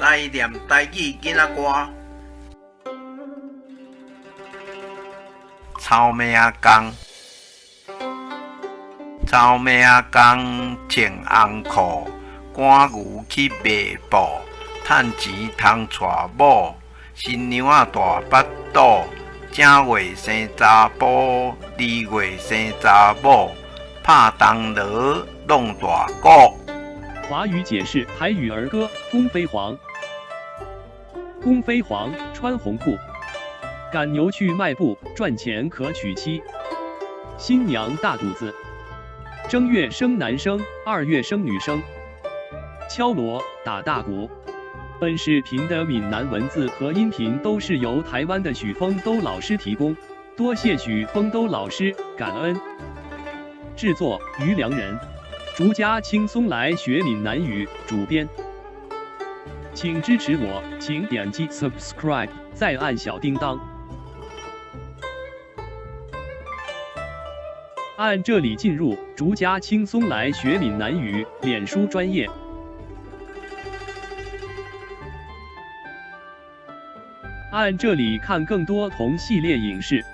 來念台語囡仔歌。草莓仔工，草莓仔工穿紅褲，趕牛去賣布，趁錢通娶某，新娘仔大腹肚，正月生查埔，二月生查某，拍銅鑼弄大鼓。華語解釋台語兒歌《公飛黃》。公飛黃穿紅褲，趕牛去賣布，賺錢可娶妻。新娘大肚子，正月生男生，二月生女生。敲鑼打大鼓。本視頻的閩南文字和音頻都是由台灣的許峰都老師提供，多謝許峰都老師，感恩。製作於良人，逐家輕鬆來學閩南語，主編。請支持我，請點擊 subscribe，再按小叮當。按這裡進入逐家輕鬆來學閩南語臉書專頁。按這裡看更多同系列影視。